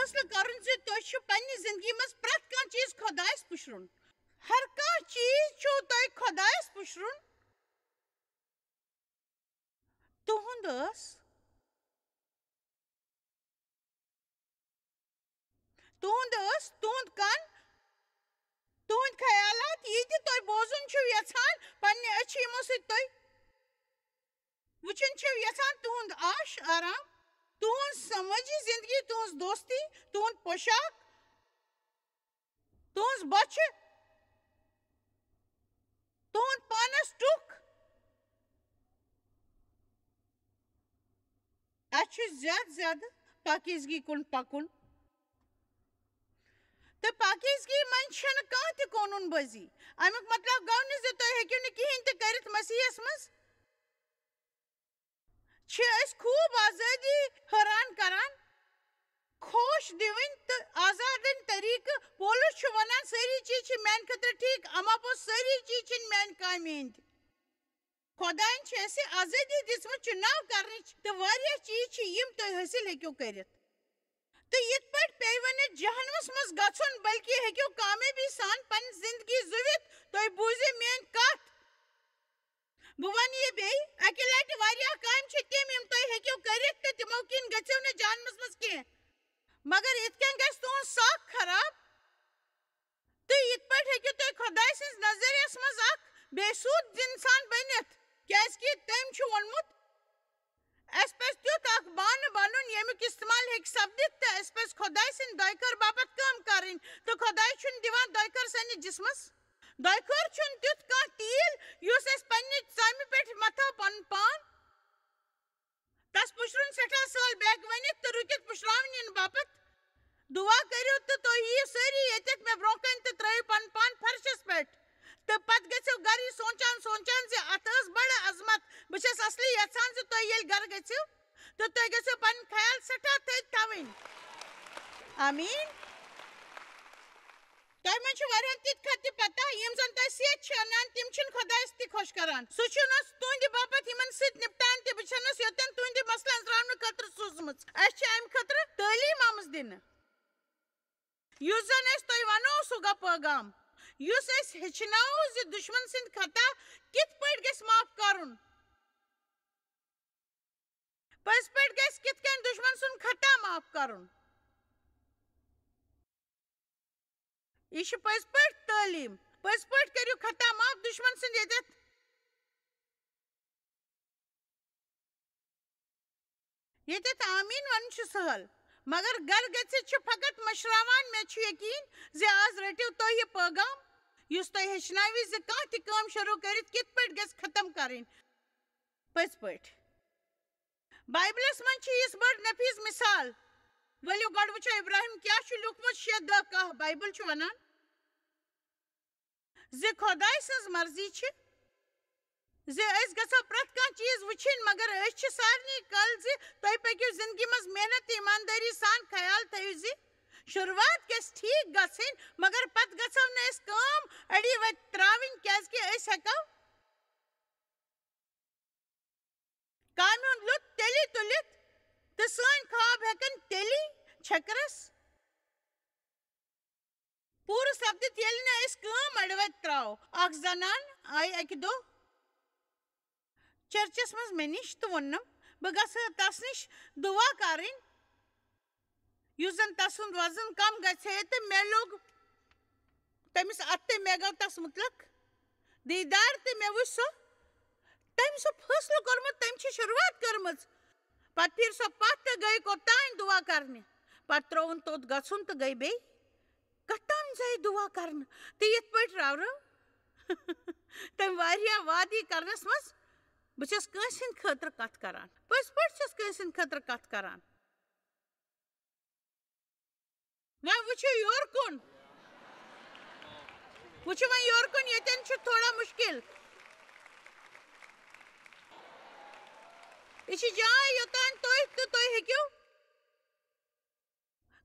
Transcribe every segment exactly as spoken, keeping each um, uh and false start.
فٲصلہٕ کرُن زِ تُہۍ چھِو پننہِ زندگی منٛز پرٛٮ۪تھ کانٛہہ چیٖز خۄدایس پُشرُن۔ ہر کانٛہہ چیٖز چھُو تۄہہِ خۄدایس پُشرُن۔ تُہُنٛد ٲس، تُہُنٛد ٲس، تُہُنٛد کن، تُہُنٛد خیالات، یہِ تہِ تُہۍ بوزُن چھِو یژھان، پننہِ أچھِ یِمو سۭتۍ تُہۍ وٕچھُن چھِو یژھان، تُہُنٛد عاش آرام، تُہُنٛد سمٲجی زندگی، تُہٕنٛز دوستی، تُہُنٛد پوشاک، تُہٕنٛز بۄچھِ، تُہُنٛد پانس ٹُکھ۔ اَسہِ چھُ زیادٕ زیادٕ پاکیزگی کُن پکُن۔ تہٕ پاکیزگی منٛز چھَنہٕ کانٛہہ تہِ قونوٗن بٲزی۔ اَمیُک مطلب گوٚو نہٕ زِ تُہۍ ہیٚکِو نہٕ کِہیٖنۍ تہِ کٔرِتھ مسیحس منٛز۔ چھِ أسۍ خوٗب آزٲدی حٲران کران، خۄش دِوٕنۍ تہٕ آزادن طریٖقہٕ۔ پولس چھُ وَنان، سٲری چیٖز چھِ میانہِ خٲطرٕ ٹھیٖک، اما پوٚز سٲری چیٖز چھِنہٕ میانہِ کامہِ ہٕنٛدۍ۔ خۄدایَن چھِ اَسہِ آزٲدی دِژمٕژ چُناو کرنٕچ، تہٕ واریاہ چیٖز چھِ یِم تُہۍ حٲصِل ہیٚکِو کٔرِتھ۔ تہٕ یِتھ پٲٹھۍ پیٚیہِ وۄنۍ جہنمس منٛز گژھُن، بلکہِ ہیٚکِو کامیٲبی سان پنٕنۍ زندگی زُوِتھ۔ تُہۍ بوٗزِو میٲنۍ کتھ۔ بہٕ وَنہٕ یہِ بیٚیہِ، اَکہِ لَٹہِ واریاہ کامہِ چھِ تِم، یِم تُہۍ ہیٚکِو کٔرِتھ تہٕ تِمو کِنۍ گٔژھِو نہٕ جہنمس منٛز کینٛہہ۔ مگر یِتھ کٔنۍ گژھِ تُہُنٛد ساکھ خراب، تہٕ یِتھ پٲٹھۍ ہیٚکِو تُہۍ خۄداے سٕنٛز نظرِیَس منٛز اکھ بے سوٗد اِنسان بٔنِتھ، کیٛازِکہِ تٔمۍ چھُ ووٚنمُت، اَسہِ پَزِ تیُتھ اکھ بانہٕ بَنُن، ییٚمیُک استعمال ہیٚکہِ سپدِتھ، تہٕ اَسہِ پَزِ خۄداے سٕنٛدِ دۄیہِ خٲر باپتھ کٲم کَرٕنۍ، تہٕ خۄداے چھُنہٕ دِوان دۄیہِ خٲر سٲنِس جسمس۔ دۄیہِ خٲر چھُنہٕ تیُتھ کانٛہہ تیٖل، یُس أسۍ پننہِ ژامہِ پٮ۪ٹھ مَتھو پنُن پان۔ تس پُشرُن سٮ۪ٹھاہ سہل، بیگ ؤنِتھ تہٕ رُکِتھ پُشراونہٕ یِنہٕ باپتھ۔ دُعا کٔرِو تہٕ تُہۍ یِیِو سٲری ییٚتٮ۪تھ مےٚ برٛونٛہہ کنہِ تہٕ ترٛٲیِو پنُن پان فرشس پٮ۪ٹھ۔ تہٕ پتہٕ گٔژھِو گرٕ یہِ سونٛچان سونٛچان زِ اتھ ٲس بڑٕ عظمت، بہٕ چھَس اصلی یژھان زِ تُہۍ ییٚلہِ گرٕ گٔژھِو تہٕ تُہۍ گٔژھِو پنٕنۍ خیال سٮ۪ٹھاہ تھٔدۍ تھاوٕنۍ۔ آمیٖن۔ تۄہہِ منٛز چھِ واریاہن تِتھۍ خط تہِ پتہ، یِم زن تۄہہِ صحت چھِ انان، تِم چھِنہٕ خۄدایس تہِ خۄش کران۔ سُہ چھُنہٕ تُہنٛدِ باپتھ یِمن سۭتۍ نپٹان تہِ، بہٕ چھَنَس یوٚتن تُہنٛدِ مسلہٕ أنٛزراونہٕ خٲطرٕ سوٗزمٕژ۔ اَسہِ چھِ اَمہِ خٲطرٕ تعلیٖم آمٕژ دِنہٕ۔ یُس زن أسۍ تۄہہِ ونو، سُہ گوٚو پٲغام، یُس أسۍ ہیٚچھناوو زِ دُشمن سٕنٛدۍ خطا کِتھ پٲٹھۍ گژھِ معاف کرُن۔ پٔزۍ پٲٹھۍ گژھِ کِتھ کٔنۍ دُشمن سُنٛد خطا معاف کرُن؟ یہِ چھِ پٔزۍ پٲٹھۍ تعلیٖم۔ پٔزۍ پٲٹھۍ کٔرِو خطا معاف دُشمن سٕنٛدۍ ییٚتٮ۪تھ۔ ییٚتٮ۪تھ آمیٖن وَنُن چھُ سہل، مگر گرٕ گٔژھِتھ چھِ فقط مٔشراوان۔ مےٚ چھُ یقیٖن زِ آز رٔٹِو تُہۍ یہِ پٲغام، یُس تۄہہِ ہیٚچھناوِ زِ کانٛہہ تہِ کٲم شروٗع کٔرِتھ کِتھ پٲٹھۍ گژھِ ختم کَرٕنۍ۔ پٔزۍ پٲٹھۍ۔ بایبلس منٛز چھِ یِژھ بٔڑ نفیٖس مثال۔ ؤلِو گۄڈٕ وٕچھو ابراہیم کیٛاہ چھُ لیوٗکھمُت، شےٚ دَہ کاہ۔ بایبل چھُ وَنان زِ خۄداے سٕنٛز مرضی چھِ زِ أسۍ گژھو پرٛٮ۪تھ کانٛہہ چیٖز وٕچھِنۍ، مگر أسۍ چھِ سارنٕے کل زِ تُہۍ پٔکِو زندگی منٛز محنت تہٕ ایٖماندٲری سان۔ خیال تھٲیِو زِ شروٗعات گژھِ ٹھیٖک گژھٕنۍ، مگر پتہٕ گژھو نہٕ أسۍ کٲم اَڑی وَتہِ ترٛاوٕنۍ، کیٛازِکہِ أسۍ ہٮ۪کو کامہِ ہُنٛد لُطف تیٚلی تُلِتھ تہٕ سٲنۍ خواب ہٮ۪کن تیٚلی چھٔکرس پوٗرٕ سپدِتھ، ییٚلہِ نہٕ أسۍ کٲم اَڑٕ وَتہِ ترٛاوو۔ اکھ زنان آیہِ اَکہِ دۄہ چرچس منٛز مےٚ نِش تہٕ ووٚننم، بہٕ گژھٕ تس نِش دُعا کرٕنۍ، یُس زن تسُنٛد وزن کم گژھِ ہے، تہٕ مےٚ لوٚگ تٔمِس اتھٕ تہٕ مےٚ گوٚو تس مُتلق دیٖدار، تہٕ مےٚ وُچھ سُہ، تٔمۍ سُہ فٲصلہٕ کوٚرمُت، تٔمۍ چھِ شروٗعات کٔرمٕژ۔ پتہٕ پھِر سۄ پتھ تہٕ گٔے کوٚتام دُعا کرنہِ۔ پتہٕ ترٛووُن توٚت گژھُن تہٕ گٔے بیٚیہِ کتھ تام زایہِ دُعا کرنہٕ۔ تہٕ یِتھ پٲٹھۍ رو رو تٔمۍ واریاہ وادی کرنس منٛز۔ بہٕ چھَس کٲنٛسہِ ہٕنٛدِ خٲطرٕ کتھ کران، پٔزۍ پٲٹھۍ چھَس کٲنٛسہِ ہٕنٛدِ خٲطرٕ کتھ کران۔ وۄنۍ وٕچھِو یورٕ کُن۔ وٕچھِو وۄنۍ یورٕ کُن، ییٚتٮ۪ن چھُ تھوڑا مُشکِل۔ یہِ چھِ جاے یوٚتام تُہۍ تہٕ تُہۍ ہیٚکِو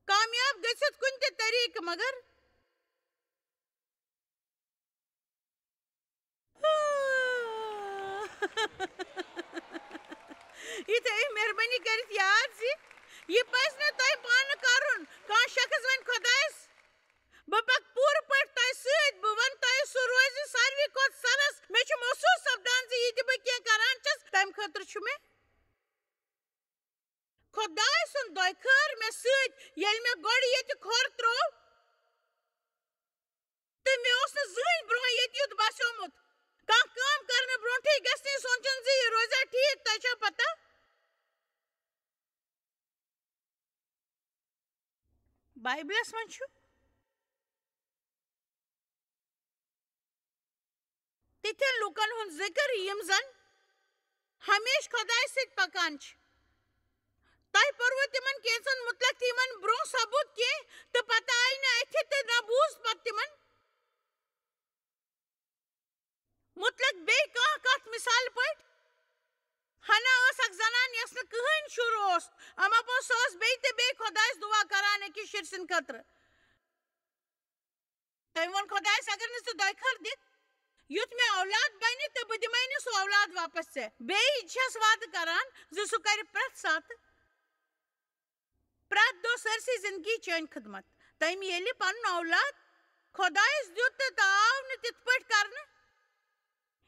کامیاب گٔژھِتھ کُنہِ تہِ طریٖقہٕ، مگر یہِ تھٲیِو مہربٲنی کٔرِتھ یاد زِ یہِ پَزِ نہٕ تۄہہِ پانہٕ کَرُن۔ کانٛہہ شخص ونہِ خۄدایس، "بہٕ پکہٕ پوٗرٕ پٲٹھۍ تۄہہِ سۭتۍ، بہٕ ونہٕ تۄہہِ، سُہ روزِ ساروی کھۄتہٕ سرس۔" مےٚ چھُ محسوٗس سپدان زِ یہِ تہِ بہٕ کینٛہہ کران چھَس، تمہِ خٲطرٕ چھُ مےٚ خۄداے سُنٛد دۄیہِ خٲر مےٚ سۭتۍ، ییٚلہِ مےٚ گۄڈٕ ییٚتہِ کھۄر ترٛوو تہٕ مےٚ اوس نہٕ زٕہٕنۍ برٛونٛہہ ییٚتہِ یُتھ باسیومُت۔ کانٛہہ کٲم کرنہٕ برٛونٛٹھٕے گژھِ نہٕ یہِ سونٛچُن زِ یہِ روزیٛا ٹھیٖک، تۄہہِ چھا پتہ؟ بایبلس منٛز چھُ تِتھٮ۪ن لوٗکن ہُنٛد ذِکر یِم زن ہمیشہٕ خۄدایہِ سۭتۍ پکان چھِ۔ تۄہہِ پوٚروٕ تِمن کینٛژن مُتلق تہِ یِمن برٛونٛہہ سپُد کینٛہہ، تہٕ پتہٕ آیہِ نہٕ اَتھِ تہٕ نہ بوٗز پتہٕ تِمن مُتلق بیٚیہِ کانٛہہ کتھ۔ مثال پٲٹھۍ، حنا ٲس اکھ زنان یۄس نہٕ کٕہٕنۍ شُر اوس، اما پوٚز سۄ ٲس بیٚیہِ تہٕ بیٚیہِ خۄدایس دُعا کران أکِس شُرۍ سٕنٛدِ خٲطرٕ۔ تٔمۍ ووٚن خۄدایس، "اگر نہٕ ژٕ دۄیہِ خٲر دِکھ، یُتھ مےٚ اولاد بنہِ تہٕ بہٕ دِمے نہٕ سُہ اولاد واپس ژےٚ۔ بیٚیہِ چھَس وعدٕ کران زِ سُہ کرِ پرٛٮ۪تھ ساتہٕ، پرٛٮ۪تھ دۄہ سٲرسٕے زندگی چٲنۍ خدمت۔" تٔمۍ ییٚلہِ پنُن اولاد خۄدایس دیُت تہٕ تہٕ آو نہٕ تِتھ پٲٹھۍ کرنہٕ،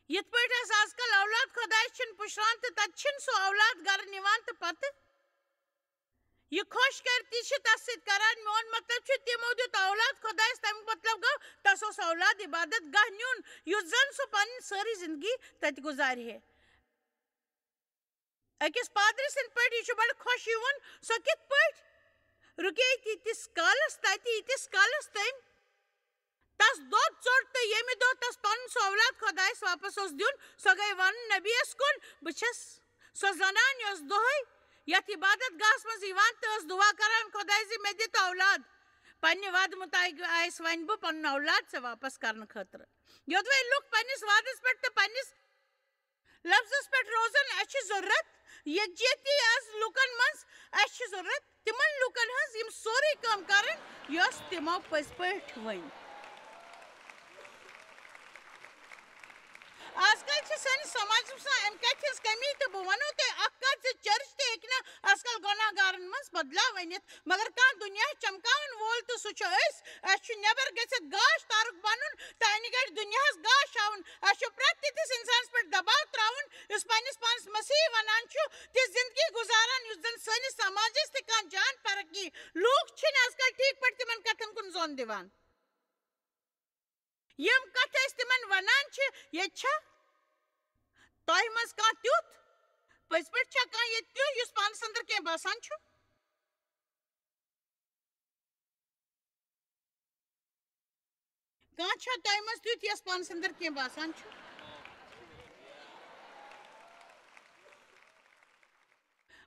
یِتھ پٲٹھۍ أسۍ آز کل اولاد خۄدایس چھِن پُشران تہٕ تتہِ چھِن سُہ اولاد گرٕ نِوان تہٕ پتہٕ یہِ خۄش کرِ تہِ چھِ تس سۭتۍ کران۔ میون مطلب چھُ، تِمو دیُت اولاد خۄدایس، تمیُک مطلب گوٚو، تس اوس اولاد عبادت گاہ نیُن، یُتھ زن سُہ پنٕنۍ سٲرٕے زندگی تتہِ گُزارِ ہے۔ أکِس پادری سٕنٛدۍ پٲٹھۍ یہِ چھُ بڑٕ خۄش یِوُن۔ سۄ کِتھ پٲٹھۍ رُکے تیٖتِس کالس تتہِ، ییٖتِس کالس تٔمۍ تس دۄد ژوٚٹ تہٕ ییٚمہِ دۄہ تس پنُن سُہ اولاد خۄدایس واپس اوس دیُن، سۄ گٔے ونُن نبیس کُن، "بہٕ چھَس سۄ زنان یۄس دۄہے یتھ عبادت گاہس منٛز یِوان تہٕ ٲس دُعا کران خۄداے زِ مےٚ دِ تہٕ اولاد۔" پننہِ وعدٕ مُطابق آیس وۄنۍ بہٕ پنُن اولاد ژےٚ واپس کرنہٕ خٲطرٕ۔ یوٚدوے لُکھ پننِس وعدس پٮ۪ٹھ تہٕ پننِس لفظس پٮ۪ٹھ روزن اَسہِ چھِ ضروٗرت۔ یکجہتی آز لوٗکن منٛز، اَسہِ چھِ ضروٗرت تِمن لوٗکن ہٕنٛز یِم سورُے کٲم کرن یۄس تِمو پٔزۍ پٲٹھۍ ؤنۍ۔ آز کل چھِ سٲنِس سماجس منٛز اَمہِ کتھِ ہٕنٛز کمی، تہٕ بہٕ وَنو تۄہہِ اکھ کتھ زِ چرچ تہِ ہیٚکہِ نہٕ آز کل گۄناہ گارن منٛز بدلاو أنِتھ۔ مگر کانٛہہ دُنیا چمکاون وول تہٕ سُہ چھُ أسۍ۔ اَسہِ چھُ نٮ۪بر گٔژھِتھ گاش تارُک بنُن تہٕ اَنہِ گَٹہِ دُنیاہس گاش ہاوُن۔ اَسہِ چھُ پرٛٮ۪تھ تِتھِس اِنسانس پٮ۪ٹھ دباو ترٛاوُن یُس پننِس پانس مسیحی ونان چھُ، تِژھ زندگی گُزاران یُتھ زن سٲنِس سماجس تہِ کانٛہہ جان فرق یی۔ لوٗکھ چھِنہٕ آز کل ٹھیٖک پٲٹھۍ تِمن کتھن کُن ظۄن دِوان۔ یِم کتھٕ أسۍ تِمن ونان چھِ، ییٚتہِ چھا تۄہہِ منٛز کانٛہہ تیُتھ؟ پٔزۍ پٲٹھۍ چھا کانٛہہ ییٚتہِ تیُتھ یُس پانس أنٛدر کینٛہہ باسان چھُ؟ کانٛہہ چھا تۄہہِ منٛز تیُتھ یَس پانَس أنٛدر کینٛہہ باسان چھُ؟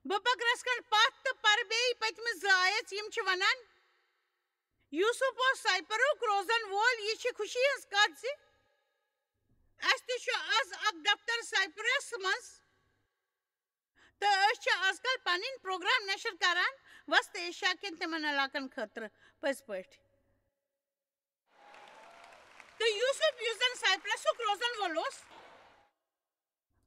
بہٕ پَکہٕ رَژھ کھنٛڈ پَتھ تہٕ پَرٕ بیٚیہِ پٔتمہِ زٕ آیژ۔ یِم چھِ وَنان، یوسف اوس سایپرُک روزَن وول۔ یہِ چھِ خوشی ہٕنٛز کَتھ زِ اَسہِ تہِ چھُ آز اَکھ دفتر سایپرَس منٛز۔ تہٕ أسۍ چھِ آز کل پنٕنۍ پروگرام نشر کران وسط ایشیا کٮ۪ن تِمن علاقن خٲطرٕ پٔزۍ پٲٹھۍ۔ تہٕ یوسف، یُس زن سائپرسُک روزن وول اوس،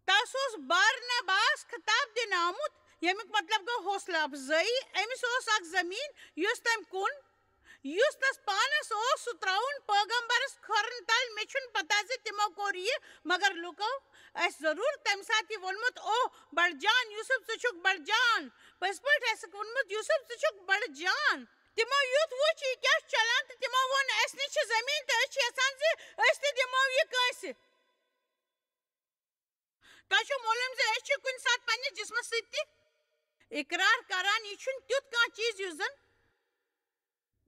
تس اوس بارنباس خطاب دِنہٕ آمُت، ییٚمیُک مطلب گوٚو حوصلہٕ افزٲیی۔ أمِس اوس اکھ زٔمیٖن، یُس تٔمۍ کُن یُس تس پانس اوس، سُہ ترٛاوُن پیغمبرس کھۄرن تل۔ مےٚ چھُنہٕ پتہ زِ تِمو کوٚر یہِ، مگر لُکو آسہِ ضروٗر تمہِ ساتہٕ یہِ ووٚنمُت، "اوہ، بڑٕ جان یوسف، ژٕ چھُکھ بڑٕ جان۔" پٔزۍ پٲٹھۍ آسٮ۪کھ ووٚنمُت، "یوسف، ژٕ چھُکھ بڑٕ جان۔" تِمو یُتھ وُچھ، یہِ کیٛاہ چھُ چلان، تہٕ تِمو ووٚن، "اسہِ نِش چھِ زٔمیٖن تہٕ أسۍ چھِ یژھان زِ أسۍ تہِ دِمو یہِ کٲنٛسہِ۔" تۄہہِ چھُو معلوم زِ أسۍ چھِ کُنہِ ساتہٕ پننِس جسمس سۭتۍ تہِ اقرار کران۔ یہِ چھُنہٕ تیُتھ کانٛہہ چیٖز یُس زن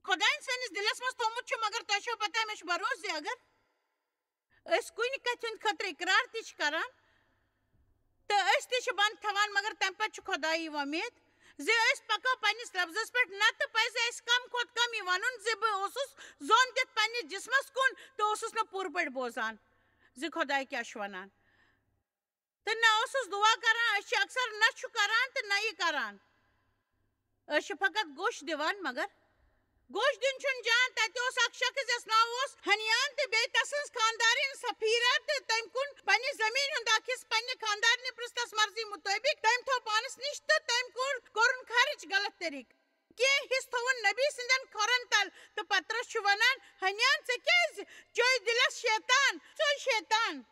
خۄداین سٲنِس دِلس منٛز تھوٚومُت چھُ، مگر تۄہہِ چھو پتہ، مےٚ چھُ بھروسہٕ زِ اگر أسۍ کُنہِ کتھِ ہُنٛد خٲطرٕ اقرار تہِ چھِ کران تہٕ أسۍ تہِ چھِ بنٛد تھاوان، مگر تمہِ پتہٕ چھُ خۄدایہِ وۄمید زِ أسۍ پکو پننِس لفظس پٮ۪ٹھ، نتہٕ پزِ اسہِ کم کھۄتہٕ کم یہِ ونُن زِ بہٕ اوسُس ظۄن دِتھ پننِس جسمس کُن تہٕ اوسُس نہٕ پوٗرٕ پٲٹھۍ بوزان زِ خۄداے کیٛاہ چھُ ونان۔ تہٕ نہ اوسُس دُعا کران۔ أسۍ چھِ اکثر نہ چھُ کران تہٕ نہ یہِ کران۔ أسۍ چھِ فقط گوش دِوان، مگر گوش دیُن چھُنہٕ جان۔ تتہِ اوس اکھ شخص یس ناو اوس حنیان، تہٕ بیٚیہِ تسٕنز خاندارِنۍ سفیرہ، تہٕ تٔمۍ کُن پننہِ زمین ہُند اکھ حصہٕ پننہِ خاندارنہِ پرژھ تس مرضی مطٲبق۔ تٔمۍ تھوو پانس نِش تہٕ تٔمۍ کوٚر، کوٚرُن خرٕچ غلط طریقہٕ۔ کینٛہہ حصہٕ تھووُن نبی شیطان، ژٕ چھُے شیطان۔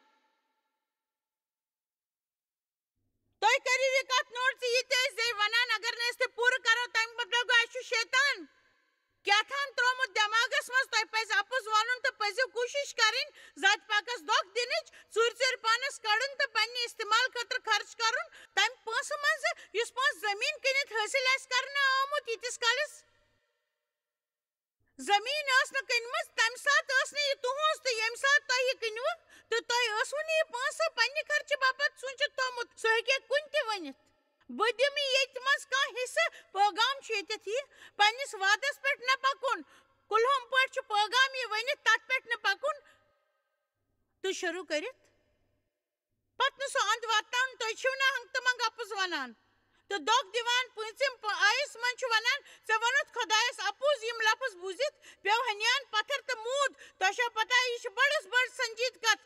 تُہۍ کٔرِو یہِ کتھ نوٹ زِ یہِ تہِ أسۍ زے ونان، اگر نہٕ أسۍ تہِ پوٗرٕ کرو، تَمیُک مطلب گوٚو اَسہِ چھُ شیطان کیٛاہ تام ترٛوومُت دٮ۪ماغس منٛز۔ تۄہہِ پزِ اَپُز وَنُن تہٕ پٔزِو کوٗشِش کرٕنۍ ذاتِ پاکس دۄکھ دِنٕچ، ژوٗرِ ژوٗرِ پانس کڑُن تہٕ پننہِ استعمال خٲطرٕ خرچ کرُن تَمہِ پونٛسہٕ منٛزٕ، یُس پونٛسہٕ زٔمیٖن کٕنِتھ حٲصِل آسہِ کرنہٕ آمُت۔ ییٖتِس کالس زٔمیٖن ٲس نہٕ کٕنمٕژ، تَمہِ ساتہٕ ٲس نہٕ یہِ تُہٕنٛز، تہٕ ییٚمہِ ساتہٕ تۄہہِ یہِ کٕنوٕ، تہٕ تۄہہِ ٲسوٕ نہٕ یہِ پونٛسہٕ پننہِ خرچہٕ باپتھ سوٗنٛچِتھ تھوٚومُت، سُہ ہیٚکہِ کُنہِ تہِ ؤنِتھ۔ بہٕ دِمہٕ ییٚتہِ منٛز کانٛہہ حصہٕ، پٲغام چھُ ییٚتٮ۪تھ یہِ، پننِس وعدس پٮ۪ٹھ نہ پکُن۔ کُلہُم پٲٹھۍ چھُ پٲغام یہِ ؤنِتھ تتھ پٮ۪ٹھ نہٕ پکُن۔ تہٕ شروٗع کٔرِتھ پتہٕ نہٕ سُہ اند واتناوُن، تُہۍ چھِو نہ ہنٛگ تہٕ منٛگ اپُز ونان۔ تہٕ دۄکھ دِوان پٲنٛژِم پ-، آیس منٛز چھُ ونان، "ژےٚ ووٚنُتھ خۄدایس اپُز"۔ یِم لفظ بوٗزِتھ پیوٚو ہنیان پتھر تہٕ موٗد۔ تۄہہِ چھو پتہ، یہِ چھِ بٔڑٕس بٔڑ سنجیدٕ کتھ۔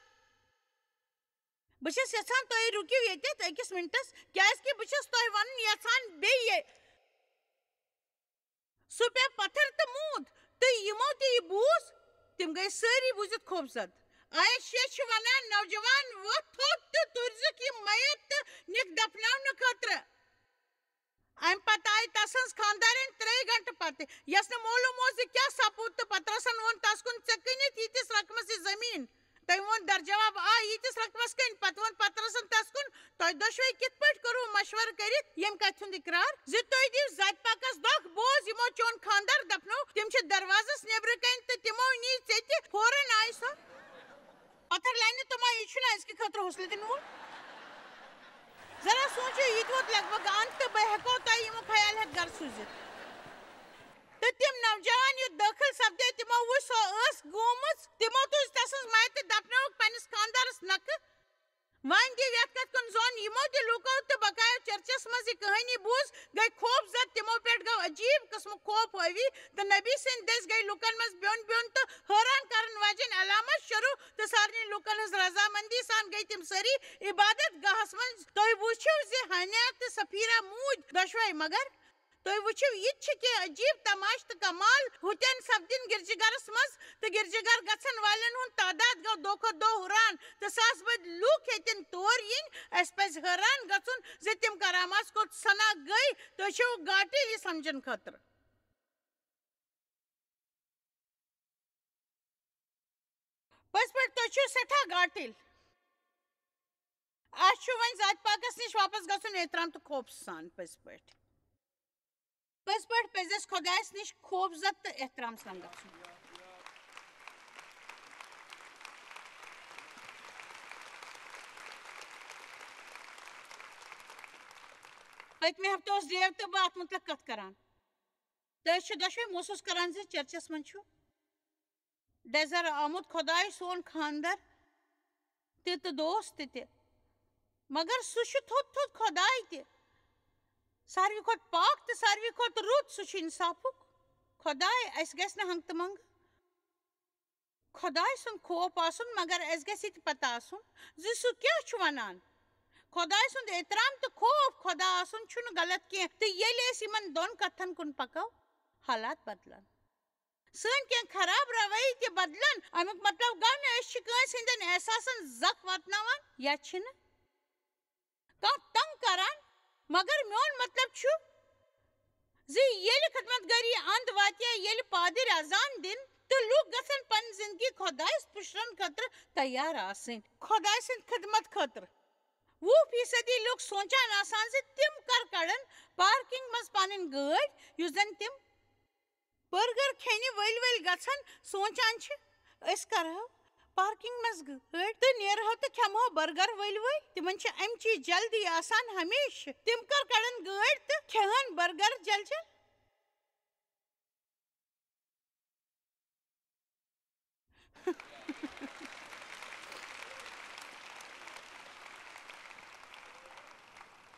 بہٕ چھَس یژھان تُہۍ رُکِو ییٚتٮ۪تھ أکِس مِنٹَس، کیٛازِکہِ بہٕ چھَس تۄہہِ وَنُن یژھان بیٚیہِ۔ سُہ پیوٚو پتھر تہٕ موٗد، تہٕ یِمو تہِ یہِ بوٗز، تِم گٔے سٲری بوٗزِتھ خوفزد۔ آیت شیش چھِ وَنان، "نوجوان، وۄتھ تھوٚد تہٕ تُلزِکھ یہِ میت تہٕ نِکھ دفناونہٕ خٲطرٕ۔" اَمہِ پتہٕ آیہِ تسٕنٛز خانٛدارِنۍ ترٛیٚیہِ گھنٹہٕ پتہٕ، یَس نہٕ معلوم اوس زِ کیٛاہ سپُد، تہٕ پطرسن ووٚن تس کُن، "ژےٚ کٕنِتھ ییٖتِس رقمس یہِ زٔمیٖن؟" تٔمۍ ووٚن درجواب، "آ، ییٖتِس رقمس کٕنۍ۔" پتہٕ ووٚن پطرسن تس کُن، "تۄہہِ دۄشوے کِتھ پٲٹھۍ کوٚروٕ مشورٕ کٔرِتھ ییٚمہِ کتھِ ہُنٛد اقرار زِ تُہۍ دِیِو ذاتِ پاکس دۄکھ؟ بوز، یِمو چون خانٛدر دفنوو، تِم چھِ دروازس نیبرٕ کنہِ تہٕ تِمو نی ژےٚ تہِ۔" فوراً آیہِ سۄ پتھر لاینہٕ تہٕ ما یہِ چھُنہٕ أزکہِ خٲطرٕ حوصلہٕ دِنہٕ وول؟ ذرا سوٗنٛچِو، یہِ تہِ ووت لگ بگ اند تہٕ بہٕ ہٮ۪کو تۄہہِ یِمو خیال ہٮ۪تھ گرٕ سوٗزِتھ۔ تہٕ تِم نوجوان یوٚت دٲخل سپدے، تِمو وُچھ سۄ ٲس گوٗمٕژ، تِمو تُج تسٕنٛز میتہِ دفنٲوٕکھ پننِس خانٛدارس نکھٕ۔ وۄنۍ دِیِو یتھ کتھ کُن ظۄن، یِمو تہِ لوٗکو تہٕ بقایا چرچس منٛز یہِ کہانی بوٗز، گٔے خوف زد، تِمو پٮ۪ٹھ گوٚو عجیٖب قٕسمُک خوف حٲوی، تہٕ نبی سٕنٛدِ دٔسۍ گٔے لوٗکن منٛز بیوٚن بیوٚن تہٕ حٲران کرن واجیٚنۍ علامت شروٗع، تہٕ سارنٕے لوٗکن ہٕنٛز رضامندی سان گٔے تِم سٲری عبادت گاہس منٛز۔ تُہۍ وُچھِو زِ ہانیہ تہٕ سفیرہ موٗدۍ دۄشوے، مگر تُہۍ وٕچھِو، یہِ تہِ چھِ کینٛہہ عجیٖب تماشہٕ تہٕ کمال۔ ہُتٮ۪ن سپدِن گرجہٕ گرس منٛز، تہٕ گرجہٕ گر گژھن والٮ۪ن ہُنٛد تعداد گوٚو دۄہ کھۄتہٕ دۄہ ہُران، تہٕ ساس بٔدۍ لوٗکھ ہیٚتِن تور یِنۍ۔ اَسہِ پزِ حٲران گژھُن زِ تِم کرامات کوٚت سنا گٔے۔ تُہۍ چھِو گاٹٕلۍ یہِ سمجھن خٲطرٕ۔ پٔزۍ پٲٹھۍ، تُہۍ چھِو سٮ۪ٹھاہ گاٹٕلۍ۔ اَسہِ چھُ وۄنۍ ذاتِ پاکس نِش واپس گژھُن احترام تہٕ خوف سان۔ پٔزۍ پٲٹھۍ، پٔزۍ پٲٹھۍ پزِ اَسہِ خۄدایس نِش خوف زد تہٕ احترام سان گژھُن۔ پٔتمہِ ہفتہٕ اوس ڈیو تہٕ بہٕ اتھ مُتعلق کتھ کران۔ تہٕ أسۍ چھِ دۄشوے محسوس کران زِ چرچس منٛز چھُ ڈیزر آمُت خۄداے سون خاندر تہِ تہٕ دوست تہِ۔ مگر سُہ چھُ تھوٚد تھوٚد خۄداے تہِ، ساروی کھۄتہٕ پاک تہٕ ساروی کھۄتہٕ رُت۔ سُہ چھُ انصافُک خۄداے۔ اَسہِ گژھِ نہٕ ہنٛگتہٕ منٛگہٕ خۄداے سُنٛد خوف آسُن، مگر اَسہِ گژھِ یہِ تہِ پتہ آسُن زِ سُہ کیٛاہ چھُ وَنان۔ خۄداے سُنٛد احترام تہٕ خوف خۄدا آسُن چھُنہٕ غلط کینٛہہ، تہٕ ییٚلہِ أسۍ یِمن دۄن کتھن کُن پکو، حالات بدلن۔ سٲنۍ کینٛہہ خراب رویہِ تہِ بدلن۔ اَمیُک مطلب گوٚو نہٕ أسۍ چھِ کٲنٛسہِ ہٕنٛدٮ۪ن احساسن زکھ واتناوان یا چھِنہٕ کانٛہہ تنگ کران، مگر میون مطلب چھُ زِ ییٚلہِ خدمت گٲری اند واتہِ یا ییٚلہِ پادٕرۍ اذان دِن تہٕ لوٗکھ گژھن پنٕنۍ زندگی خۄدایس پُشرن خٲطرٕ تیار آسٕنۍ، خۄداے سٕنٛدِ خدمت خٲطرٕ۔ وُہ فیصدی لوٗکھ سونٛچان آسان زِ تِم کر کڑن پارکنگ منٛز پنٕنۍ گٲڑۍ، یُس زن تِم برگر کھیٚنہِ ؤلۍ ؤلۍ گژھن۔ سونٛچان چھِ، أسۍ کرہو پارکنگ منٛز گٲڑۍ تہٕ نیرہو تہٕ کھٮ۪مہو برگر ؤلۍ ؤلۍ۔ تِمن چھِ امچی جلدی آسان ہمیشہٕ۔ تِم کر کڑن گٲڑۍ تہٕ کھٮ۪ہن برگر جل جل۔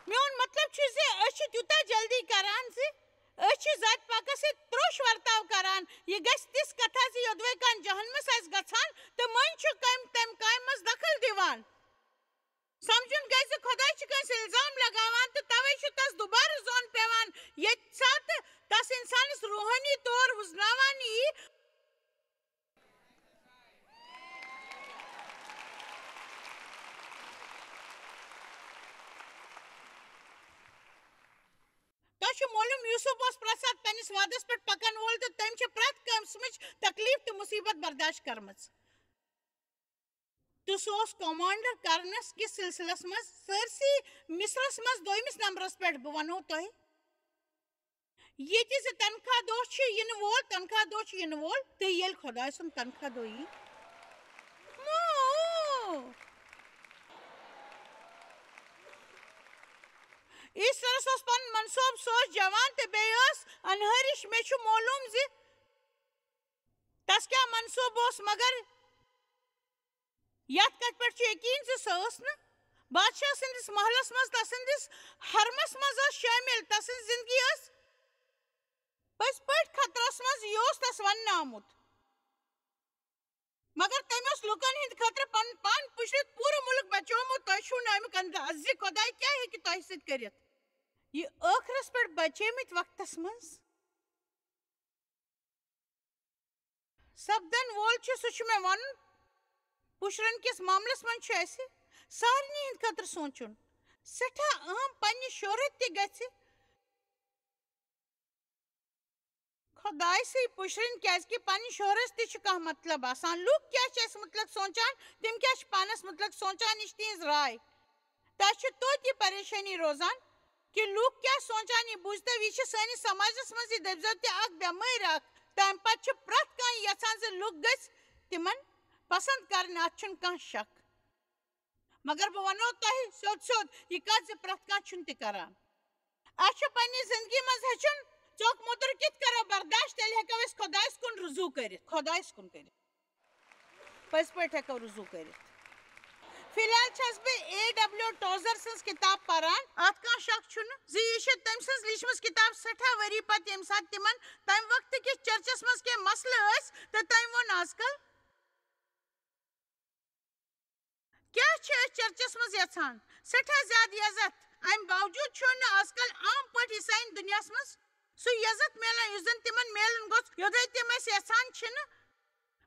میون مطلب چھُ زِ أسۍ چھِ تیوٗتاہ جلدی کران زِ أسۍ چھِ ذاتِ پاکس سۭتۍ تروٚش ورتاو کران۔ یہِ گژھِ تِژھ کتھا زِ یوٚدوے کانٛہہ جہنمس آسہِ گژھان تہٕ مٔنٛزۍ چھُ کامہِ، تمہِ کامہِ منٛز دخل دِوان۔ سمجھُن گژھِ زِ خۄداے چھُ کٲنٛسہِ الزام لگاوان تہٕ توے چھُ تس دوبارٕ زوٚن پٮ۪وان، ییٚتہِ ساتہٕ تس انسانس روحٲنی طور وُزناوان یی۔ مولوٗم یوسف اوس پرٛٮ۪تھ ساتہٕ پننِس وعدس پٮ۪ٹھ پکن وول تہٕ تٔمۍ چھِ پرٛٮ۪تھ قٕسمٕچ تکلیف تہٕ مصیبت برداشت کٔرمٕژ۔ تہٕ سُہ اوس کمانڈر کرنس کِس سلسلس منٛز سٲرسٕے مصرس منٛز دوٚیمِس نمبرس پٮ۪ٹھ۔ بہٕ ونو تۄہہِ ییٚتہِ زِ تنخواہ دۄہ چھُ یِنہٕ وول، تنخواہ دۄہ چھُ یِنہٕ وول، تہٕ ییٚلہِ خۄداے سُنٛد تنخواہ دۄہ یی، مو! ایسٹرس اوس پنُن منصوبہٕ، سُہ اوس جوان تہٕ بیٚیہِ ٲس انہٲرِش۔ مےٚ چھُ معلوم زِ تس کیٛاہ منصوبہٕ اوس، مگر یتھ کتھ پٮ۪ٹھ چھُ یقین زِ سۄ ٲس نہٕ بادشاہ سٕنٛدِس محلس منٛز، تسٕنٛدِس حرمس منٛز ٲس شٲمِل۔ تسٕنٛز زندگی ٲس پٔزۍ پٲٹھۍ خطرس منٛز، یہِ اوس تس وننہٕ آمُت۔ مگر تٔمۍ اوس لوٗکن ہٕنٛدِ خٲطرٕ پنُن پان پُشرِتھ پوٗرٕ مُلک بچومُت۔ تۄہہِ چھُو نہٕ امیُک انداز زِ خۄداے کیٛاہ ہیٚکہِ تۄہہِ سۭتۍ کٔرِتھ۔ یہِ ٲخرس پٮ۪ٹھ بچیمٕتۍ وقتس منٛز سپدن وول چھُ، سُہ چھُ مےٚ وَنُن، پُشرن کِس معاملس منٛز چھُ اَسہِ سارنٕے ہٕنٛدِ خٲطرٕ سونٛچُن۔ سٮ۪ٹھاہ اہم، پننہِ شہرت تہِ گژھِ خۄدایہِ سٕے پُشرٕنۍ، کیازِ کہِ پننہِ شہرس تہِ چھُ کانٛہہ مطلب آسان۔ لوٗکھ کیٛاہ چھِ اَسہِ مُتعلق سونٛچان، تِم کیٛاہ چھِ پانس مُتعلق سونٛچان، یہِ چھِ تِہنٛز راے۔ تۄہہِ چھِ توتہِ یہِ پریشٲنی روزان کہِ لوٗکھ کیٛاہ سونٛچان، یہِ بوٗزتو، یہِ چھِ سٲنِس سماجس منٛز یہِ دٔپۍزیو تہِ اکھ بٮ۪مٲرۍ اکھ۔ تَمہِ پتہٕ چھُ پرٛٮ۪تھ کانٛہہ یژھان زِ لُکھ گٔژھۍ تِمن پسنٛد کرٕنۍ، اتھ چھُنہٕ کانٛہہ شک۔ مگر بہٕ ونو تۄہہِ سیوٚد سیوٚد یہِ کتھ زِ پرٛٮ۪تھ کانٛہہ چھُنہٕ تہِ کران۔ اَسہِ چھُ پننہِ زندگی منٛز ہیٚچھُن، ژوٚک موٚدُر کِتھ کرو برداشت، تیٚلہِ ہٮ۪کو أسۍ خۄدایس کُن رجوع کٔرِتھ، خۄدایس کُن کٔرِتھ۔ پٔزۍ پٲٹھۍ ہٮ۪کو رجوع کٔرِتھ۔ فی الحال چھَس بہٕ اے ڈبلیو ٹوزر سٕنٛز کِتاب پران۔ اَتھ کانٛہہ شک چھُنہٕ زِ یہِ چھِ تٔمۍ سٕنٛز لیٖچھمٕژ کِتاب سٮ۪ٹھاہ ؤری پتہٕ، ییٚمہِ ساتہٕ تِمن تَمہِ وقتہٕ کِس چرچس منٛز کینٛہہ مسلہٕ ٲسۍ تہٕ تٔمۍ ووٚن، آز کل کیٛاہ چھِ أسۍ چرچس منٛز یژھان؟ سٮ۪ٹھاہ زیادٕ یزتھ۔ امہِ باوجوٗد چھُنہٕ آز کل عام پٲٹھۍ عیساین دُنیاہس منٛز سُہ یزتھ میلان، یُس زن تِمن میلُن گوٚژھ، یوٚدوے تِم أسۍ یژھان چھِنہٕ۔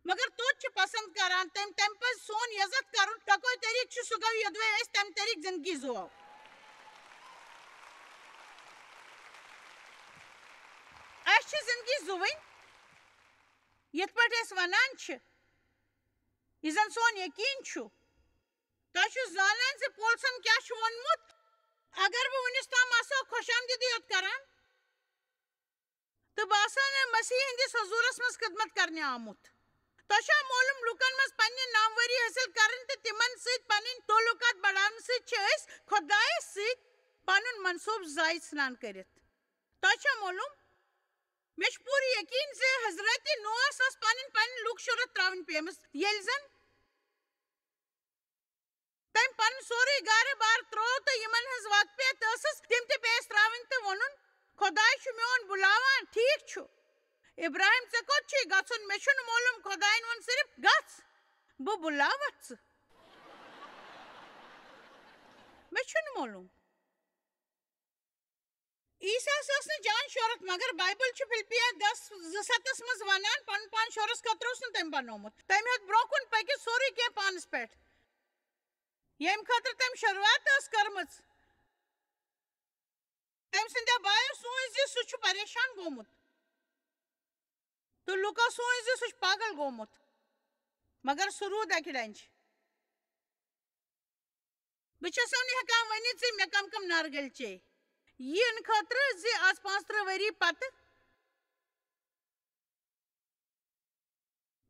مگر توتہِ چھِ پسند کران۔ تٔمۍ، تَمہِ پزِ سون یزتھ کرُن۔ تکوے طریٖقہٕ چھُ، سُہ گوٚو یوٚدوے أسۍ تَمہِ طریٖقہٕ زندگی زُوو۔ اَسہِ چھِ زندگی زُوٕنۍ، یِتھ پٲٹھۍ أسۍ ونان چھِ، یہِ زن سون یقین چھُ۔ تۄہہِ چھُ زانان زِ پولسن کیٛاہ چھُ ووٚنمُت؟ اگر بہٕ وُنِس تام آسہٕ ہا خۄش آمدیدی یوت کران، تہٕ بہٕ آسہٕ ہا نہٕ مسیح ہٕنٛدِس حضوٗرس منٛز خدمت کرنہِ آمُت۔ تۄہہِ چھا معلوم، لوٗکن منٛز پننہِ ناموری حٲصِل کرٕنۍ تہٕ تِمن سۭتۍ پنٕنۍ تعلقات بڑاونہٕ سۭتۍ چھِ أسۍ خۄدایس سۭتۍ پنُن منصوبہٕ ضایع ژھٕنان کٔرِتھ؟ تۄہہِ چھا معلوم، مےٚ چھُ پوٗرٕ یقین زِ حضرت نوحس ٲس پنٕنۍ پنٕنۍ لوٗکھ شُرتھ ترٛاوٕنۍ پیمٕژ، ییٚلہِ زن تٔمۍ پنُن سورُے گارٕ بار ترٛوو تہٕ یِمن ہٕنٛز واقفیت ٲسٕس، تِم تہِ پیٚیَس ترٛاوٕنۍ تہٕ ووٚنُن، "خۄداے چھُ میون بُلاوان، ٹھیٖک چھُ۔ ابراہیم، ژےٚ کوٚت چھُے گژھُن؟ مےٚ چھُنہٕ معلوم، خۄدایَن ووٚن صرف، 'گژھ، بہٕ بُلاوَتھ ژٕ۔'" مےٚ چھُنہٕ معلوم۔ عیسیٰ ہس ٲس نہٕ جان شہرت، مگر بائبل چھُ فلپیا دس زٕ ستس منٛز ونان، پنُن پان شہرس خٲطرٕ اوس نہٕ تٔمۍ بنوومُت۔ تٔمۍ ہیوٚت برونٛہہ کُن پٔکِتھ سورُے کینٛہہ پانس پٮ۪ٹھ، ییٚمہِ خٲطرٕ تٔمۍ شروعات ٲس کٔرمٕژ۔ تٔمۍ سٕنٛدیو بایو سوٗنچ زِ سُہ چھُ پریشان گوٚمُت، تہٕ لوٗکو سوٗنچ زِ سُہ چھُ پاگل گوٚمُت، مگر سُہ روٗد اکہِ ڈنٛجہِ۔ بہٕ چھَسو نہٕ ہٮ۪کان ؤنِتھ زِ مےٚ کم کم نارگل چے یِنہٕ خٲطرٕ، زِ از پانٛژترٕہ ؤری پتہٕ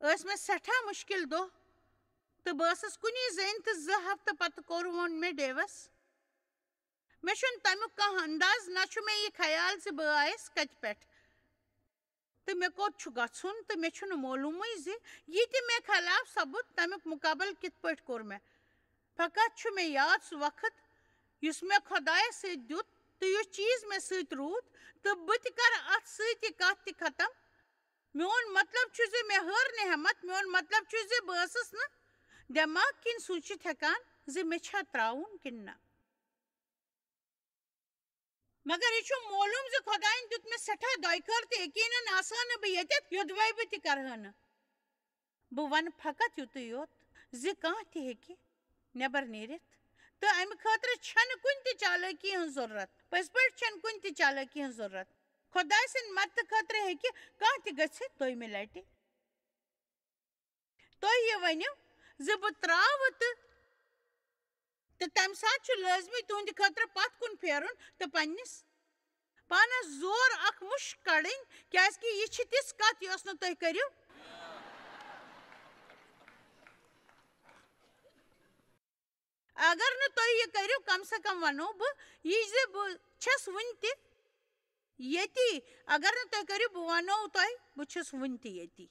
ٲسۍ مےٚ سٮ۪ٹھاہ مُشکِل دۄہ، تہٕ بہٕ ٲسٕس کُنی زٔنۍ، تہٕ زٕ ہفتہٕ پتہٕ کوٚر ووٚن مےٚ ڈیوس۔ مےٚ چھُنہٕ تَمیُک کانٛہہ انداز، نہ چھُ مےٚ یہِ خیال زِ بہٕ آیس کتہِ پٮ۪ٹھ۔ تہٕ مےٚ کوٚت چھُ گژھُن، تہٕ مےٚ چھُنہٕ معلومٕے زِ یہِ تہِ مےٚ خلاف سپُد، تَمیُک مُقابلہٕ کِتھ پٲٹھۍ کوٚر مےٚ۔ فقط چھُ مےٚ یاد سُہ وقت، یُس مےٚ خۄدایَس سۭتۍ دیُت، تہٕ یُس چیٖز مےٚ سۭتۍ روٗد، تہٕ بہٕ تہِ کَرٕ اَتھ سۭتۍ یہِ کَتھ تہِ ختم۔ میون مطلب چھُ زِ مےٚ ہٲر نہٕ ہٮ۪مَتھ، میون مطلب چھُ زِ بہٕ ٲسٕس نہٕ دٮ۪ماغ کِنۍ سوٗنٛچِتھ ہٮ۪کان زِ مےٚ چھا ترٛاوُن کِنہٕ نہ۔ مگر یہِ چھُ معلوم زِ خۄدایَن دیُت مےٚ سٮ۪ٹھاہ دۄیہِ خٲر، تہٕ یقیناً آسہٕ ہا نہٕ بہٕ ییٚتٮ۪تھ، یوٚدوَے بہٕ تہِ کرٕ ہا نہٕ۔ بہٕ وَنہٕ فقط یُتُے یوت زِ کانٛہہ تہِ ہیٚکہِ نٮ۪بر نیٖرِتھ تہٕ امہِ خٲطرٕ چھنہٕ کُنہِ تہِ چالٲکی ہٕنٛز ضروٗرت۔ پٔزۍ پٲٹھۍ چھنہٕ کُنہِ تہِ چالٲکی ہٕنٛز ضروٗرت۔ خۄداے سٕنٛدِ مدتہٕ خٲطرٕ ہیٚکہِ کانٛہہ تہِ گٔژھِتھ دوٚیمہِ لٹہِ۔ تُہۍ یہِ ؤنِو زِ بہٕ ترٛاوٕ تہٕ، تہٕ تَمہِ ساتہٕ چھُ لٲزمی تُہنٛدِ خٲطرٕ پتھ کُن پھیرُن تہٕ پننِس پانس زور اکھ مُش کڑٕنۍ، کیازِ کہِ یہِ چھِ تِژھ کتھ یۄس نہٕ تُہۍ کٔرِو۔ اگر نہٕ تُہۍ یہِ کٔرِو، کم سے کم ونو بہٕ یہِ زِ بہٕ چھَس وُنہِ تہِ ییٚتی۔ اگر نہٕ تُہۍ کٔرِو، بہٕ ونو تۄہہِ، بہٕ چھَس وُنہِ تہِ ییٚتی۔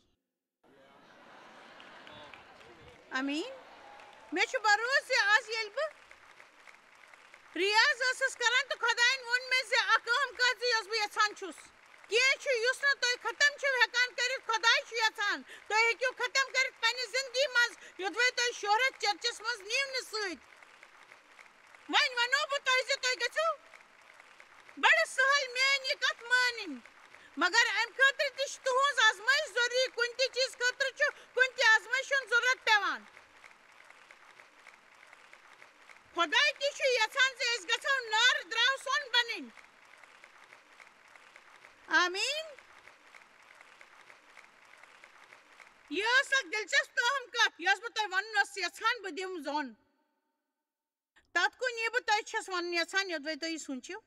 آمیٖن۔ مےٚ چھُ بھروسہٕ زِ آز ییٚلہِ بہٕ ریاض ٲسٕس کران تہٕ خۄدایَن ووٚن مےٚ زِ اکھ اہم کتھ زِ یۄس بہٕ یژھان چھُس۔ کینٛہہ چھُ یُس نہٕ تُہۍ ختم چھِو ہٮ۪کان کٔرِتھ، خۄداے چھُ یژھان تُہۍ ہیٚکِو ختم کٔرِتھ پننہِ زندگی منٛز، یُدوے تُہۍ شہرت چرچس منٛز نیونہٕ سۭتۍ۔ وۄنۍ ونو بہٕ تۄہہِ زِ تُہۍ گٔژھِو بڑٕ سہل میٲنۍ یہِ کتھ مانٕنۍ، مگر امہِ خٲطرٕ تہِ چھِ تُہنٛز آزمٲیش ضروٗری۔ کُنہِ تہِ چیٖز خٲطرٕ چھُ کُنہِ تہِ آزمٲیش ہُنٛد ضروٗرت پٮ۪وان۔ خۄداے تہِ چھُ یژھان زِ أسۍ گژھو نار درٛاو سۄن بنٕنۍ۔ آمیٖن۔ یہِ ٲس اکھ دلچسپ تہٕ اہم کتھ، یۄس بہٕ تۄہہِ ونُن ٲسٕس یژھان، بہٕ دِمہٕ زۄن۔ تتھ کُن یہِ بہٕ تۄہہِ چھَس ونُن یژھان، یوٚدوَے تُہۍ یہِ سوٗنٛچِو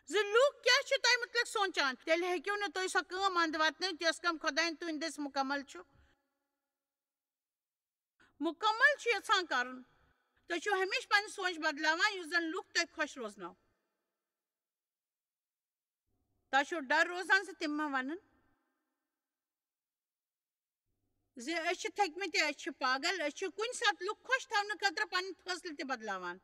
زِ لوٗکھ کیٛاہ چھِ تۄہہِ مُتعلق سونٛچان، تیٚلہِ ہیٚکِو نہٕ تُہۍ سۄ کٲم اندٕ واتنٲوِتھ، یۄس کٲم خۄدایَن تُہنٛدِ دٔسۍ مُکمل چھُ۔ مُکمل چھُ یژھان کرُن۔ تُہۍ چھِو ہمیشہِ پنٕنۍ سونٛچ بدلاوان، یُس زن لوٗکھ تۄہہِ خۄش روزناو۔ تۄہہِ چھُو ڈر روزان زِ تِم ما ونن زِ أسۍ چھِ تھٔکمٕتۍ، أسۍ چھِ پاگل، أسۍ چھِ کُنہِ ساتہٕ لُکھ خۄش تھاونہٕ خٲطرٕ پنٕنۍ فٲصلہٕ تہِ بدلاوان۔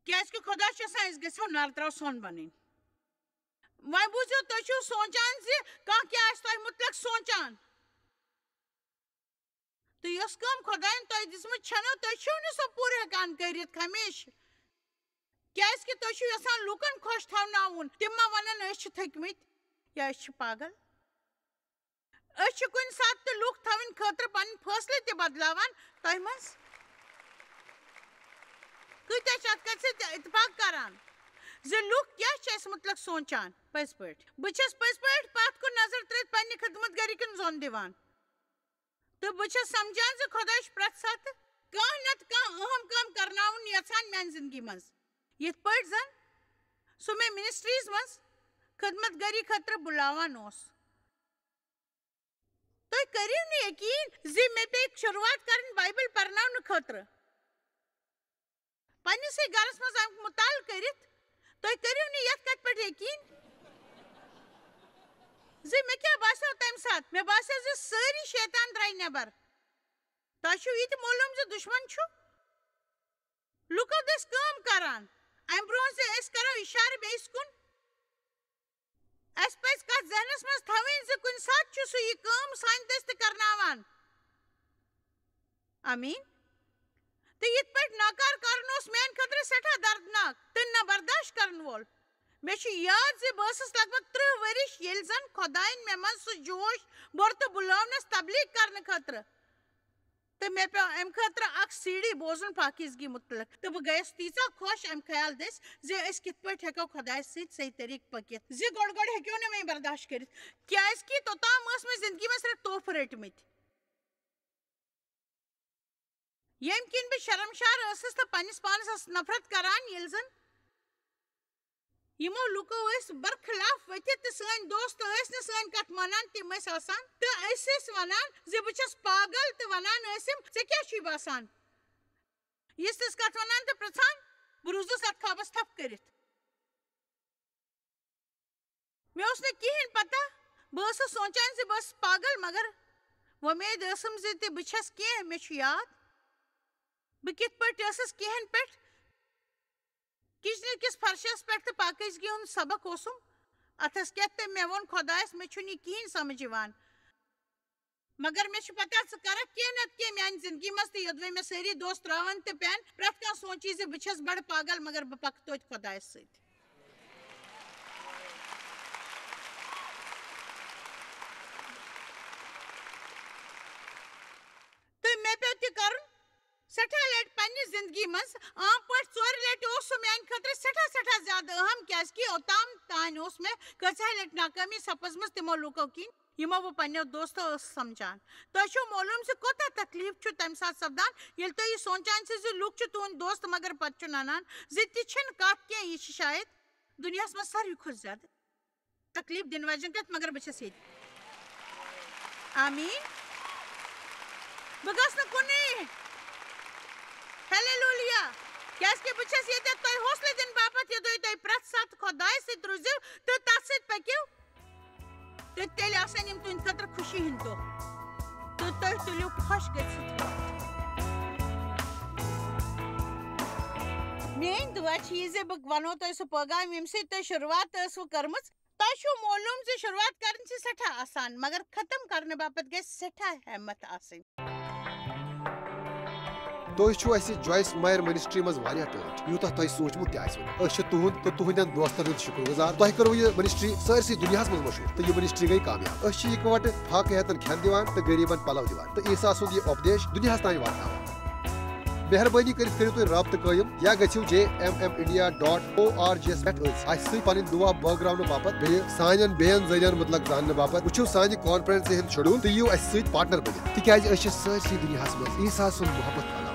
کیازِ کہِ خۄدا چھُ یژھان أسۍ گژھو نار ترٛاو سۄن بنٕنۍ۔ وۄنۍ بوٗزِو، تُہۍ چھِو سونٛچان زِ کانٛہہ کیٛاہ آسہِ تۄہہِ مُتعلق سونٛچان۔ تہٕ یۄس کٲم خۄدایَن تۄہہِ دِژمٕژ چھَنو، تُہۍ چھِو نہٕ سۄ پوٗرٕ ہٮ۪کان کٔرِتھ ہمیشہٕ۔ کیازِ کہِ تُہۍ چھِو یژھان لوٗکن خۄش تھاوناوُن، تِم ما وَنن أسۍ چھِ تھٔکمٕتۍ یا أسۍ چھِ پاگل۔ أسۍ چھِ کُنہِ ساتہٕ تہِ لوٗکھ تھاوٕنۍ خٲطرٕ پنٕنۍ فٲصلہٕ تہِ بدلاوان۔ تۄہہِ منٛز کۭتیٛاہ چھِ اَتھ کَتھِ سۭتۍ اتفاق کران زِ لوٗکھ کیٛاہ چھِ اَسہِ مُتعلق سونٛچان؟ پٔزۍ پٲٹھۍ، بہٕ چھَس پٔزۍ پٲٹھۍ پتھ کُن نظر ترٲوِتھ پننہِ خدمت گٔری کُن زۄن دِوان۔ تہٕ بہٕ چھَس سمجھان زِ خۄداے چھُ پرٛٮ۪تھ ساتہٕ کانٛہہ نتہٕ کانٛہہ اہم کٲم کرناوُن یژھان میانہِ زندگی منٛز، یِتھ پٲٹھۍ زن سُہ مےٚ منسٹریز منٛز خدمت گٔری خٲطرٕ بُلاوان اوس۔ تُہۍ کٔرِو نہٕ یقین زِ مےٚ پیٚیہِ شروٗعات کرٕنۍ بایبل پرناونہٕ خٲطرٕ۔ پننِسٕے گرس منٛز امیُک مطالعہٕ کٔرِتھ، تُہۍ کٔرِو نہٕ یتھ کتھِ پٮ۪ٹھ یقین زِ مےٚ کیٛاہ باسیو تمہِ ساتہٕ۔ مےٚ باسیو زِ سٲری شیطان درٛاے نٮ۪بر۔ تۄہہِ چھُو یہِ تہِ معلوم زِ دُشمن چھُ لُکو دٔسۍ کٲم کران۔ امہِ برونٛہہ زِ أسۍ کرو اِشارٕ بیٚیِس کُن، اَسہِ پَزِ کَتھ ذہنَس منٛز تھاوٕنۍ زِ کُنہِ ساتہٕ چھُ سُہ یہِ کٲم سانہِ دٔسۍ تہِ کرناوان۔ آمیٖن۔ تہٕ یِتھ پٲٹھۍ ناکار کرُن اوس میانہِ خٲطرٕ سٮ۪ٹھاہ دردناک تہٕ نہ برداشت کرن وول۔ مےٚ چھُ یاد زِ بہٕ ٲسٕس لگ بگ ترٕٛہ ؤرِش، ییٚلہِ زن خۄدایَن مےٚ منٛز سُہ جوش بوٚر تہٕ بُلٲونَس تبلیغ کرنہٕ خٲطرٕ۔ تہٕ مےٚ پیوٚو اَمہِ خٲطرٕ اکھ سی ڈی بوزُن پاکیزگی مُتعلق، تہٕ بہٕ گٔیَس تیٖژاہ خۄش اَمہِ خیال دٔسۍ زِ أسۍ کِتھ پٲٹھۍ ہٮ۪کو خۄدایَس سۭتۍ صحیح طریٖقہٕ پٔکِتھ، زِ گۄڈٕ گۄڈٕ ہیٚکیو نہٕ مےٚ برداشت کٔرِتھ، کیازِ کہِ توٚتام ٲس مےٚ زندگی منٛز صرف تحفہٕ رٔٹۍ مٕتۍ، ییٚمہِ کِنۍ بہٕ شرمشار ٲسٕس تہٕ پننِس پانس ٲسٕس نفرت کران، ییٚلہِ زن یِمو لُکو ٲسۍ برخلاف ؤتھِتھ تہٕ سٲنۍ دوست ٲسۍ نہٕ سٲنۍ کتھ مانان، تِم ٲسۍ آسان تہٕ أسۍ ٲسۍ ونان زِ بہٕ چھَس پاگل تہٕ ونان ٲسِم، "ژےٚ کیٛاہ چھُے باسان؟" یِژھ تِژھ کتھ ونان تہٕ پرژھان، بہٕ روٗزُس اتھ خوابس تھپھ کٔرِتھ۔ مےٚ اوس نہٕ کِہیٖنۍ پتہ، بہٕ ٲسٕس سونٛچان زِ بہٕ ٲسٕس پاگل، مگر وۄمید ٲسٕم زِ تہِ بہٕ چھَس کینٛہہ، مےٚ چھُ یاد، بہٕ کِتھ پٲٹھۍ ٲسٕس کِہیٖنۍ پٮ۪ٹھ کِچنہٕ کِس فرشس پٮ۪ٹھ تہٕ پاکیزگی ہُنٛد سبق اوسُم اتھس کٮ۪تھ تہٕ مےٚ ووٚن خۄدایس، "مےٚ چھُنہٕ یہِ کِہیٖنۍ سمجھ یِوان۔" مگر مےٚ چھُ پتہ ژٕ کرکھ کینٛہہ نتہٕ کینٛہہ میانہِ زندگی منٛز، تہٕ یوٚدوَے مےٚ سٲری دوست ترٛاوَن تہِ پٮ۪ن، پرٛٮ۪تھ کانٛہہ سونٛچہِ زِ بہٕ چھَس بڑٕ پاگل، مگر بہٕ پکہٕ توتہِ خۄدایس سۭتۍ۔ تہٕ مےٚ پیوٚو تہِ کرُن سٮ۪ٹھاہ لٹہِ پننہِ زندگی منٛز عام پٲٹھۍ ژورِ لٹہِ اوس سُہ میانہِ خٲطرٕ سٮ۪ٹھاہ، سٮ۪ٹھاہ زیادٕ اہم، کیازِ کہِ اوٚتام تانۍ اوس مےٚ کۭژاہ لٹہِ ناکٲمی سپٕزمٕژ تِمو لوٗکو کِنۍ، یِمو بہٕ پننیو دوستو ٲسٕس سمجھان۔ تۄہہِ چھُو معلوم زِ کوٗتاہ تکلیف چھُ تمہِ ساتہٕ سپدان، ییٚلہِ تُہۍ یہِ سونچان چھِو زِ لوٗکھ چھِ تُہنٛدۍ دوست، مگر پتہٕ چھُ ننان زِ تہِ چھِنہٕ کتھ کینٛہہ، یہِ چھِ شاید دُنیاہس منٛز ساروی کھۄتہٕ زیادٕ تکلیف دِنہٕ واجٮ۪ن کتھ، مگر بہٕ چھَس ییٚتہِ۔ آمیٖن۔ بہٕ گژھٕ نہٕ کُنُے۔ ہیلیلویا۔ کیازِ کہِ بہٕ چھَس ییٚتٮ۪تھ تۄہہِ حوصلہٕ دِنہٕ باپتھ، یوٚدوے تُہۍ پرٛٮ۪تھ ساتہٕ خۄدایَس سۭتۍ روٗزِو تہٕ تَتھ سۭتۍ پٔکِو، تہٕ تیٚلہِ آسَن یِم تُہٕنٛدِ خٲطرٕ خوشی ہٕنٛدۍ دۄہ۔ تہٕ تُہۍ تُلِو خۄش گٔژھِتھ۔ میٲنۍ دُعا چھِ یہِ زِ بہٕ وَنو تۄہہِ سُہ پٲغام، ییٚمہِ سۭتۍ تۄہہِ شروٗعات ٲسوٕ کٔرمٕژ۔ تۄہہِ چھُو معلوم زِ شروٗعات کرٕنۍ چھِ سٮ۪ٹھاہ آسان، مگر ختم کرنہٕ باپتھ گژھِ سٮ۪ٹھاہ ہمت آسٕنۍ۔ تُہۍ چھِو اَسہِ جویِس مایر منسٹری منٛز واریاہ ٹٲٹھۍ، یوٗتاہ تۄہہِ سوٗنٛچمُت تہِ آسِوٕ نہٕ۔ أسۍ چھِ تُہُنٛد تہٕ تُہٕنٛدٮ۪ن دوستن ہُنٛد شُکر گُزار۔ تۄہہِ کٔروٕ یہِ منسٹری سٲرسٕے دُنیاہَس منٛز مشہوٗر تہٕ یہِ منسٹری گٔے کامیاب۔ أسۍ چھِ یِکوَٹہٕ فاقہٕ ہیتن کھٮ۪ن دِوان تہٕ غریٖبن پلو دِوان تہٕ عیسیٰ سُنٛد یہِ اُپدیش دُنیاہَس تام واتناوان۔ مہربٲنی کٔرِتھ کٔرِو تُہۍ رابطہٕ قٲیِم یا گٔژھِو J M M India dot O R G یَس پٮ۪ٹھ أتھۍ اَسہِ سۭتۍ پنٕنۍ دُعا بٲگراونہٕ باپتھ بیٚیہِ سانٮ۪ن بیٚین ذٔریعن مُتعلق زاننہٕ باپتھ۔ وٕچھِو سانہِ کانفرنسہِ ہُنٛد شیڈول تہٕ یِیِو اَسہِ سۭتۍ پارٹنر بٔنِتھ، تِکیازِ أسۍ چھِ سٲرسٕے دُنیاہَس منٛز عیسیٰ سُنٛد محبت پھٔہلاوان۔